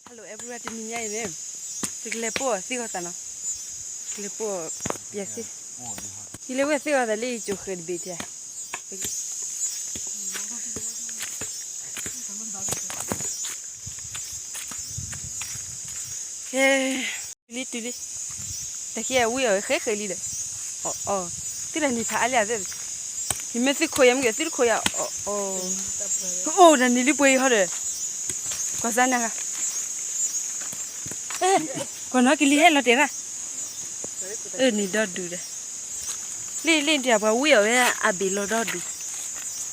Hello everyone, တနံၤညါအံၤန့ၣ် ယကလဲၤပိာ်အီၤသ့ၣ်ဂီၢ်သးနီၤ, ကလဲၤပိာ်အီၤပျဲသ့ၣ်, ယလဲၤဝဲသ့ၣ်ဂီၢ်သးလၢယကၠိၤဃဲၤတဘ့ၣ်တၢ်, ကဲ, တုၤလံတုၤလံ, တၢ်ခံဂၤဝံအီၤဃဲဃဲလံဒီး, အီ, သုတၢ်နံၤဖးအါလံဧါ, ယမ့ၢ်သုခိးယၤမ့ၢ်ဂ့ၤ သုတခိးယၤ, အီ, အိၣ်တၢ်နံၤလံပှဲၤအံၤဟီဒီး, ကွၢ်စါနၤဂၤ ကွၢ်နီၤကလံၤဟဲလီၤတဲာ်ရၣ်, အၢန့ၣ်ဒီဒူၣ်ဒီး, လ့ၣ်လ့ၣ်တၢ်ပှၤဝံအီၤဝဲအဘ့ၣ်လီၤဒီဒူၣ်, လ့ၣ်, ပှၤ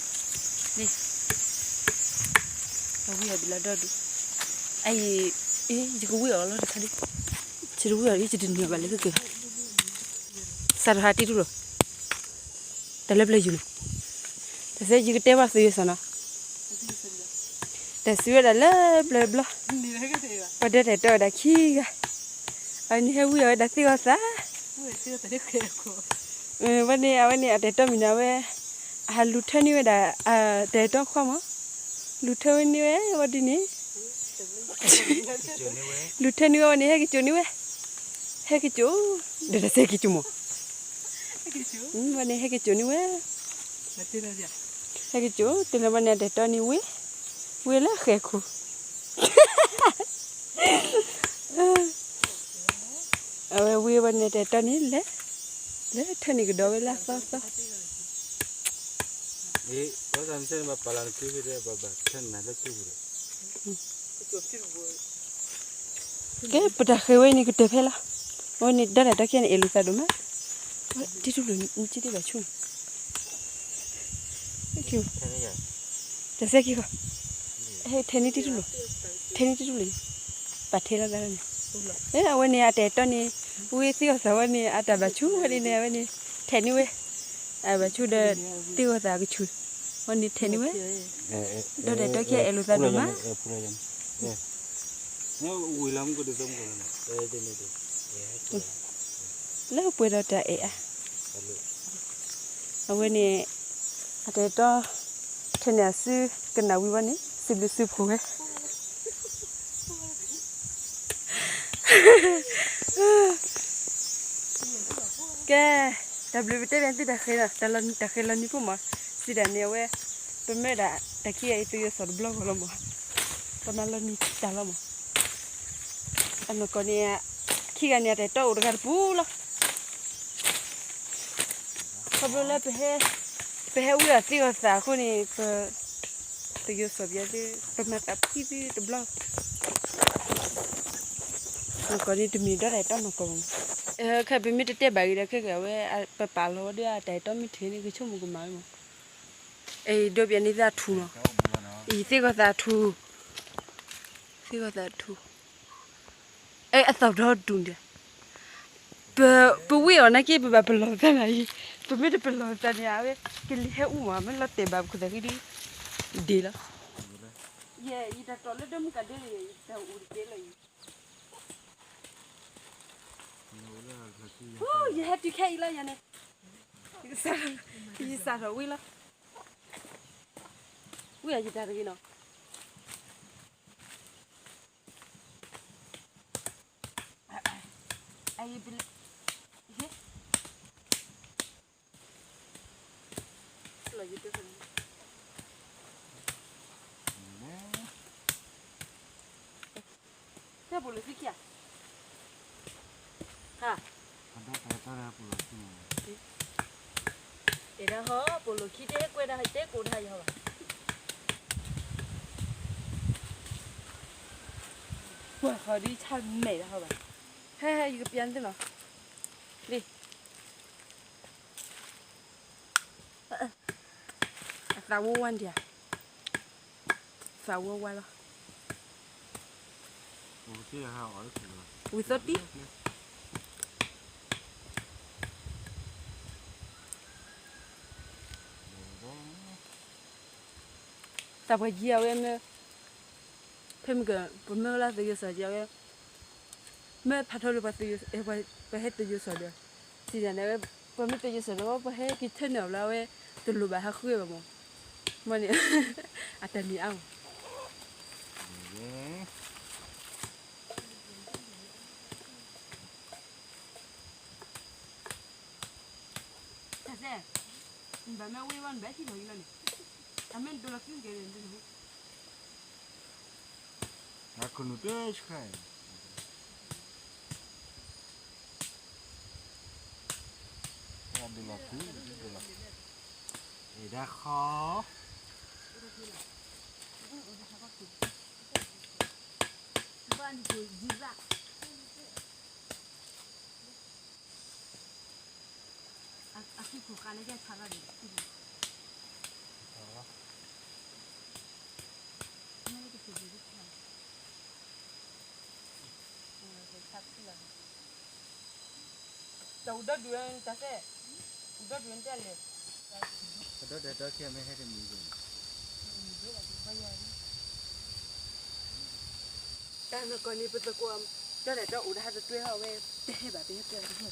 ဝံအီၤဘ့ၣ်လီၤဒီဒူၣ်, အအံၤ, ယကဝံအီၤလီၤတခါဒ်, ယတဝံအီၤဒ်ယတနၢၤဘၣ်လၢကက့ၤ, စးထီၣ်ဟးတံတူၢ်လိာ်, တၢ်လၢပျၢၤယူၤန့ၣ်, တၢ်စဲယကတဲဘၣ်သုယိၤစီၤနီၤ, တၢ်စံးဝဲဒၣ်လၢပျၢၤတဘျီ, ပှၤဒၢတၢ်တီဝဲဒၣ်ခံဂၤ, အဝဲန့ၣ်ဟဲဝံအီၤဝဲဒၣ်သ့ၣ်ဂီၢ်သး, ဝဲန့ၣ် အဝဲန့ၣ်အတၢ်တီမံၤန့ၣ် အဝဲ, အဟးလူၤထၢန့ၢ်ဝဲဒၣ်, တၢ်တီခွါမး, လူၤထၢန့ၢ်ဝဲဝဲဒ်န့ၣ်, လူၤထၢန့ၢ်ဝဲဝဲန့ၣ် ဟဲက့ၤကၠိန့ၢ်ဝဲ, ဟဲက့ၤကၠိ, ဒီးတၢ်စဲက့ၤကၠိမး, ဝဲန့ၣ်ဟဲက့ၤကၠိန့ၢ်ဝဲ, ဟဲက့ၤကၠိ တုၤလၢဝဲန့ၣ်အတၢ်တီန့ၣ်ဝံ, ဝံလၢဃဲၤခိၣ် အဝဲဝံဝဲန့ၣ်တၢ်တီန့ၣ်လဲၤ, လဲၤထၢန့ၢ်ကဒီးဝဲလၢအသီသီ, ကဲပတၢ်ဃဲၤဝဲန့ၣ်ကတၢၢ်ဖဲလီၤ, အဝဲန့ၣ်ဒီးတၢ်တီခဲန့ၣ်အဲၣ်လိာ်သးဒိၣ်မး, တံတူၢ်လိာ်နက့တဘၣ်ဆူၣ်န့ၣ် တၢ်စဲခံဂီၤ, ထဲန့ၣ်တံတူၢ်လိာ်, ထဲန့ၣ်တံတူၢ်လိာ်, ပာ်ထဲလီၤသးန့ၣ်, အဝဲန့ၣ်အတၢ်တီန့ၣ်, ဝံသ့ၣ်ဂီၢ်သးဝဲန့ၣ် အတၢ်ဘၣ်ဆူၣ်ဝဲဒ်န့ၣ် အဝဲန့ၣ်, ထဲန့ၣ်ဝဲ, အဘၣ်ဆူၣ်ဒီး, သ့ၣ်ဂီၢ်သးကဆူၣ်, ဝဲန့ၣ်ထဲန့ၣ်ဝဲ, ဒီးတၢ်တီခဲအဲၣ်လိာ်သးဒိၣ်မး လၢပှဲၤဒီးတၢ်အဲၣ်အါ, အဝဲန့ၣ်, အတၢ်တီ, ထဲန့ၣ်အစုကနၣ်ဝံၤဝဲန့ၣ် စံးဘျုးစံးဖှိၣ်ဝဲ, ကဲ, တၢ်ဘျုးပတဲဘၣ်သုတၢ်ဃဲၤလီၤ, တၢ်ဃဲၤလီၤနံၤဖိမး, စံးဒၣ်န့ၣ်အဝဲ, ပမၢဒၣ်တၢ်ခံဂၤအံၤ သုးယိၤစီၤတဘျီဂီၢ်လီၤမး, ပမၤလီၤနံၤတၢ်လီၤမး အနီၢ်ကီၢ်န့ၣ်, ခံဂၤန့ၣ် အတၢ်တီအိၣ်တဂၤတပူၤလီၤ. ခီဖျိလၢပဟဲ, ပဟဲဝံအီၤသ့ၣ်ဂီၢ်သးအဃိန့ၣ်, ပ, သုးယိၤစီၤပယီၤသ့ၣ် ပမၤသးဖှံသုတဘျီ, နီၢ်ကီၢ်န့ၣ်တမ့ၢ်ဒီးတၢ်တီနီၢ်ကီၢ်ဘၣ်မး, ခဲပမ့ၢ်တတဲဘၣ်ဂ့ၤဒီး ခဲကဝဲ, ပပာ်လီၤဝဲဒီးအတၢ်တီမ့ၢ်ထဲန့ၣ် ကဆိကမိၣ်ကမၤဝဲမး, အဒိပယၤန့ၣ်သးထူၣ်နီၤ, အံၤသ့ၣ်ဂီၢ်သးထူၣ်, သ့ၣ်ဂီၢ်သးထူၣ်, အဲအသီၣ်ဒီဒူၣ်ဒီး, ပ, ပဝံအီၤနာ်က့ ပဘၣ်ပလီၢ်သးနၤအံၤ, ပမ့ၢ်တပလီၢ်သးန့ၣ် အဝဲ, ကလံၤဟဲအူမး မ့ၢ်လီၤတဲာ်ဘၣ်ပခိၣ်သးဃံဒ်, ဒ့လီၤ, ယဲ, ယတၢ်တီၢ်လၢဒၢမူကၤဒဲန့ၣ် ယတၢ်အူတကဲလၢၤအံၤ, ယဟဲတုၤခဲအံၤလီၤယၤန့ၣ်, ယစးထီၣ်ဝံလီၤ, ဝံယတၢ်တဂ့ၤနီၤ တၢ်ပိာ်လိာ်ခံခံဧါ, ဟါ, အဲဒၣ်ဟီ ပိာ်လိာ်ခံတဲကွဲးဒၣ် တဲကိးတၢ်ယဟီဘၣ်, ပှၤဃီဒ်ဆၣ်မဲာ်ဒၣ်ဟီဘၣ်, ဟဲဟဲ ယကပျၢ်နသ့ၣ်နီၤ, လံ အသးဝါဝါဒံးဧါ, သးဝါဝါလီၤ, ဝံသီတံၢ်, သးပှၢ်ယံၤအဝဲမ့ၢ်, ဖဲမ့ၢ်က ပမ့ၢ်လၢသုးယိၤစီၤယံၤအဝဲ မ့ၢ်ဖးထီလၢပှၤသုးယိၤ, ပှၤဟဲသုးယိၤစီၤဒီး, စံးဒၣ်န့ၣ်ဝဲ, ပှၤမ့ၢ်သုးယိၤစီၤဒီး ပှၤဟဲက့ၤထၢနုာ်အီၤလၢအဝဲ, တလိၣ်ဘၣ်ဟးဃုဝဲဘၣ်မး, မ့ၢ်န့ၣ်, အတၢ်န့ၣ်အါမး, အမ့ၢ်ဝံၤဝဲနဘၣ်ထံၣ်လီၤယံၤလီၤန့ၣ်, အမ့ၢ်နဒိလီၤကုကဲန့ၣ်, အခိၣ်နူာ်တဆှဲ, ဒိလီၤကု, ဒိလီၤ, အ့ၣ်ဒၣ်ဃီ, ဘၣ်နကိၣ်ယံၤဘၣ် အဃံခိၣ်ဃာ်လၢယဆါလီၤန့ၣ်, တၢ်အူဒီဒူၣ်တၢ်စဲ, အူဒီဒူၣ်တဲလဲၣ်, ကဒီးတဲာ်တီခဲမ့ၢ်ဟဲတမံၤန့ၣ်, တၢ်နကီၢ်န့ၣ်ပသကိး, ဒီးတဲာ်တီအိၣ်ဒၣ်ဟးတတွဲဟီဝဲ, တဟဲဘၣ်ပဟဲပၢတဟဲ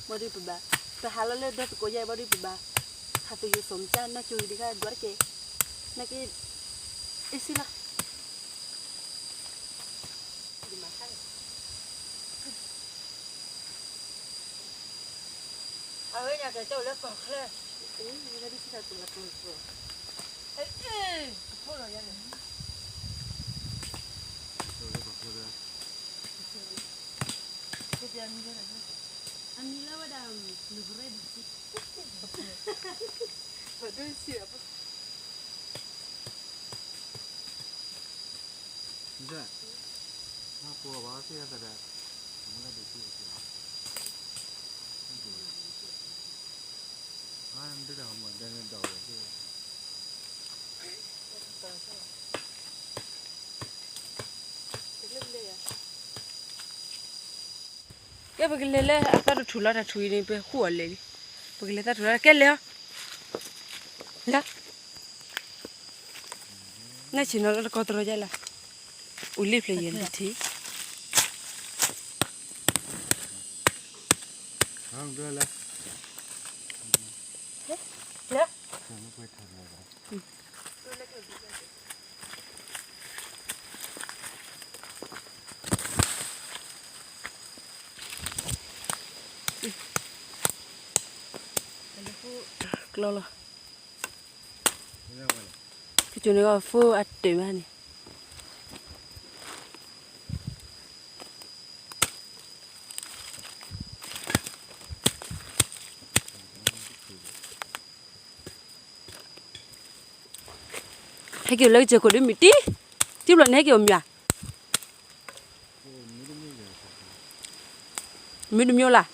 ဘၣ်ဒီးပဘၣ်, ပဟးလီၤလၢဒီသကိးယါအံၤဘၣ်ဒီးပဘၣ်, ဟးသယုၢ်စီၤမကၢ်နီၢ်ကၠိအံၤတခါဒွးတက့ၢ်, နာ်က့, အ့ၣ်စံလီၤ, အဝဲညါကဲကၠီလၢကီၢ်ချၢ, လၢဒ်စံတၢ်တူၢ်လီၤတူၢ်လီၤ, အ့ၣ်, ကဖိလီၤယါန့ၣ် အမံၤလၢဝဲဒၣ်, နကရဲဒ်စံ, ဘၣ်ဒိစံ, ကဲပကလဲၤလၢအသီတထူၣ်လီၤ တၢ်ထူၣ်အံၤန့ၣ် ပဃုအီၤလဲၤလံ, ပကလဲၤသီတထူၣ်လီၤ ကဲလဲၤအီၤ, လၢ နဆ့ၣ်နီၤလၢတကီတရီယါလၢ, အိၣ်လံဖျၢၣ်ယဲၢ်နထံၣ်, လၢ ကျီလီၤ, ကကၠိန့ၣ်ကီၢ်ဖိအတၢၢ်မးန့ၣ်, ဟဲက့ၤလၢကစၢၢ်ခိၣ်ဒ်မုၢ်တံၢ်, တံၢ်ဘျီန့ၣ်ဟဲက့ၤအီၤမ့ၢ်ဧါ, မ့ၢ်တမ့ၢ်လၢ်,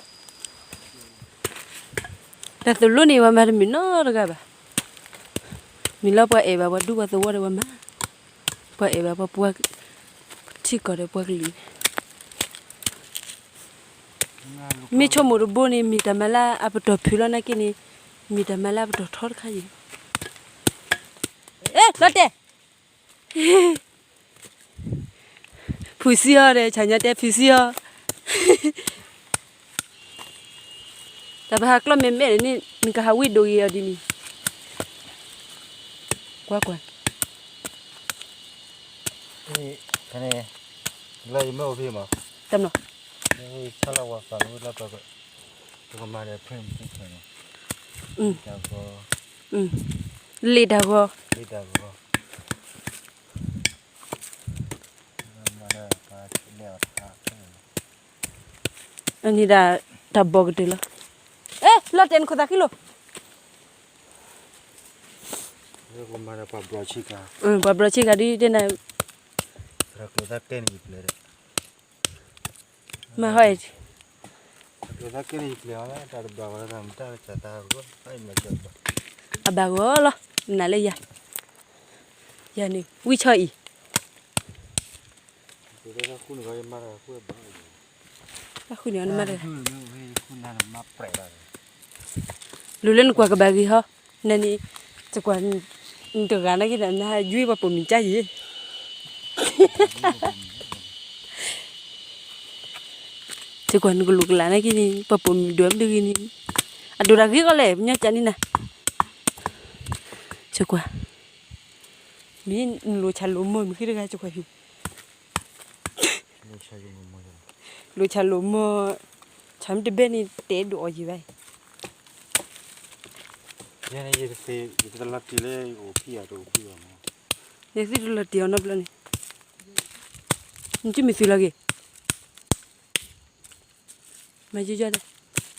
တၢ်သိၣ်လိန့ၣ် ပှၤမၤတမုာ်နီတဂၤဘၣ်, မ့ၢ်လၢပှၤအဲၣ်ဘၣ်ပှၤဒူပှၤသဝီဒီးပှၤမၤ, ပှၤအဲၣ်ဘၣ်ပှၤပှၤထံကီၢ်ဒီးပှၤကလုာ်န့ၣ် မ့ၢ်ဆိကမိၣ်တဘိန့ၣ် မ့ၢ်တၢ်မၤလၢအပတီၢ်ဖုးလီၤနာ်က့န့ၣ်, မ့ၢ်တၢ်မၤလၢအပတီၢ်ထီတခါအံၤ, အဲ လီၤတဲာ်, ဖုးစံအီၤဒီး ဆၣ်ညါတဲဖုးစံအီၤ, တၢ်ပဟးကျီမဲာ်မဲာ်န့ၣ် နကဟးဝံၣ်ဒိၣ်ဂ့ၤအီၤဒ်န့ၣ်, ကွၢ်ကွၢ် ဖဲန့ၣ် လၢယမ့ၢ်အိၣ်ဖဲမး, တၢ်မနီၤ, ဆၣ်လီၤဝါသးလၢဝဲလၢပကမၤဒီးဖဲမုၢ်ဖဲန့ၣ်, လ့ၣ်တၢ်ဂီၤ, လ့ၣ်တၢ်ဂီၤ, အန့ၣ်ဒၣ်တၢ်ဘီၣ်ကတၢၢ်လီၤ, အဲ လီၤတဲာ်နခိၣ်သးခံလိၤ ပှၤဘျီဆ့ကၤဒ်တဲနၤ, မၤဟီၣ်အံၤ, အဘၣ်ဂီၤလီၤ, နၤလၢယၤ, ယၤန့ၣ် ဝံၣ်ဆီအံၤ, တၢ်ဃုန့ၣ်အီၤနမၤတဂၤ, လူၤလၢနကွၢ်ကဘၣ်ဂ့ၤဟီ, နန့ၣ်, တကွၢ်, နတဂၤနာ်က့ဒီး နဟးယွံပှၤပိာ်မုၣ်ကါယံၤ, တကွၢ်နကလူးကလးနာ်က့န့ၣ် ပှၤပိာ်မုၣ်ဒိၣ်မ့ၢ်တဂ့ၤန့ၣ်, အဒိၣ်တၢ်ဂ့ၤကီးလဲၣ် ပညီကၢ်န့ၣ်နၤ, တကွၢ်, မ့ၢ်နလိၤဆၣ်လိၤမီၢ်မ့ၢ်ဃ့တဂၤ တကွၢ်ဟံၣ် လိၤဆၣ်လိၤမီၢ်, တၢ်မ့ၢ်တဘဲန့ၣ် တဲဒိၣ်အီၤယံၤဘၣ်. ယဲန့ၣ်ယတသ့, ယတလီၤတံၢ်လၢအိၣ်ဖံးအတအိၣ်ဖံးဘၣ်မး. ယသ့ၣ်တလီၤတံၢ်အီၤနီတဘျီန့ၣ်, နကမ့ၢ်သုးလီၤက့ၤ, မၤယိယီတဲ,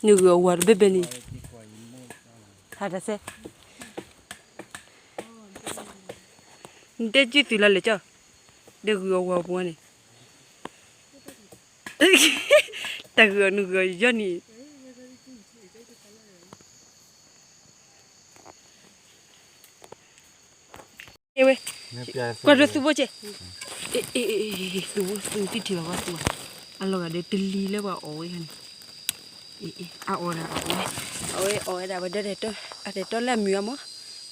နဂုာ်အဝၤတဘဲဘဲန့ၣ်, ဟးတၢ်စဲ, နတဲကၠုသုးလီၤလဲၤကၠီ, ဒီးဂုာ်အဝၤပူၤန့ၣ် တၢ်ဂုာ်အီၤနဂုာ်အီၤယီၤန့ၣ်, ဝဲ, ကွၢ်ဒီးသူဘိကဲ, သူဘိသူတံၢ်ထံၣ်ဘၣ်ကွၢ်သူဘၣ်, အလီၤဂာ်ဒီးတလံၤလၢပှၤအီၣ်ဝဲခါန့ၣ်, အအီၣ်ဒၣ်အီၣ်ဝဲ, အဝဲအီၣ်ဝဲဒၣ်ဝဲဒီး, အတဲာ်တီလၢအမုာ်အမး,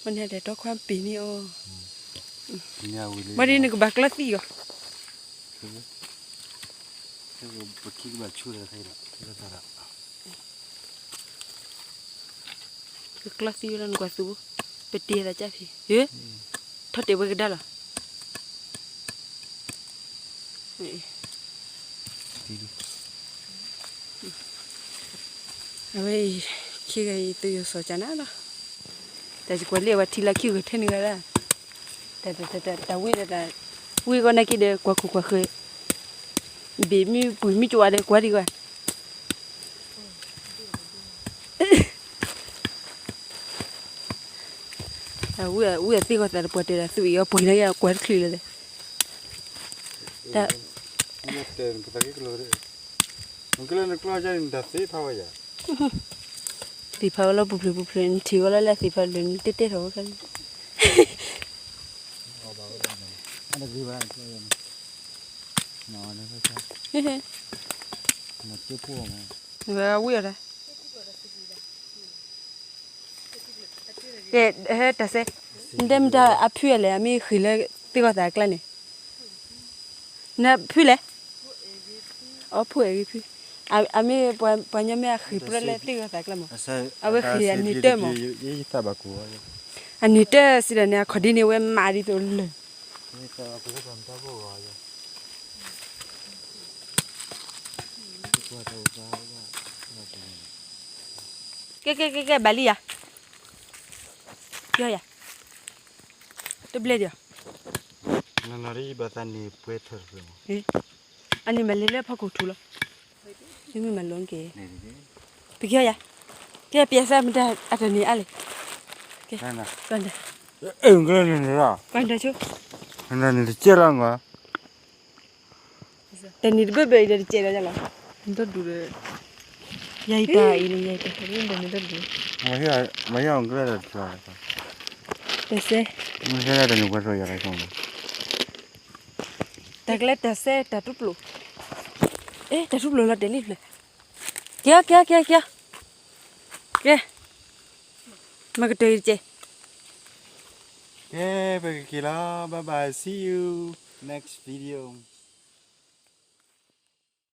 မ့ၢ်န့ၣ်အတဲာ်တီခွါပ့ၤန့ၢ်အီၤ, ဘၣ်ဒ်နကဘၣ်ကျီသံအီၤ ပခံကဘၣ်ဆူၣ်လၢသးဒီး, ကကျီသံဝဲလီၤနကွၢ်သူဘိ, ပတ့ၢ်သးကၢ်ဖံး, ထီၣ်တဲာ်ဝဲကဒါလီၤ. အဝဲအံၤ, ခံဂၤအံၤ သုးယိၤစီၤကနၣ်လီၤ, တၢ်ယကွၢ်လံအဝဲထံလၢခံဂၤထဲန့ၣ်ဂၤဒၣ်, တၢ်ဝံၣ်ဒီးတၢ်, ဝံၣ်ဂီၢ်နာ်က့ဒီး ကွၢ်ခိၣ်ကွၢ်ဃၢၤ, ဘ့ၣ်မ့ၢ်ပှံၤမ့ၢ်ကဝါဒီးကွၢ်ဒံးကွၢ် ဝံသ့ၣ်ခီသးတပှၢ်တဲဒၣ်သူၣ်အံၤအပှ့ၤန့ၣ်ကွၢ်တချုးလၢၤ, တၢ်, သ့ၣ်ဖးဝဲလီၤပူၤဖျဲးပူၤဖျဲး နထံၣ်ဝဲလီၤလၢသ့ၣ်ဖးလၢနတတဲထီၣ်ဝဲခါန့ၣ်, ဝဲဝံၣ်အီၤတၢ် ကဲ, တၢ်စဲ, နတဲမတၤအဖုအလဲၣ် အမ့ၢ်ဃ့ၢ်လၢသ့ၣ်ခီသးအကျါန့ၣ်, နဖုလဲၣ်, အဖုအဲၣ်ဂ့ၤဖု, အမ့ၢ်ပှၤညီမ့ၢ်အဃ့ၢ်ပြၢလၢသ့ၣ်ခီသးအကျါမး, အဝဲဃ့ၢ်အနံၤတၢမး, အနံၤတၢစံးဒီးန့ၣ် အခီၣ်ဒ်န့ၣ်ဝဲမးဒ်သိးလၢာ် ကဲ ကဲ ကဲ ကဲ ဘၣ်လံယၤ, ယၤ, တဘျဲၣ်ဒံး, နနၤဒ်ဘၣ်သးန့ၣ်ပှဲၤထၢၣ်တဖျၢၣ်မး, အန့ၣ်မၤလဲၤလၢဖီခိၣ်ထူလီၤ, မ့မ့ၢ်မၤလိက့ၤ, ပကဲယၤ, ကဲ ပျဲသးမတၤအတၢ်န့ၣ်အါလဲၣ်, ကဲ, ကွၢ်တၢ်, ကွၢ်တၢ်ဆိ, နနၤန့ၣ်တကဲလီၤမး တနံၤတဘ့ၣ်ဘၣ်အံၤဒီးတစဲးဒီးယလီၤ, နတဒူၣ်ဒီး, ယၤအံၤတၢ်အံၤန့ၣ် ယၤအံၤတၢ်အံၤန့ၣ် နတဒူၣ်, မၤဟ့ၣ်အီၤကျဲဒီးတဖျါ, တစဲး, မ့ၢ်တၢ်တနံၤပှဲၤထီၣ်ယၤလီၤ, တၢ်ကျဲတၢ်စဲးတၢ်ထူပျိၣ်, အဲ တၢ်ထူပျိၣ်လီၤတဲာ်လံဖျၢၣ်, ကဲ ကဲ ကဲ ကဲ, ကဲ, မၤကတၢၢ်အံၤတစဲး, ကဲ ပကက့ၤလီၤ, bye bye, see you next video.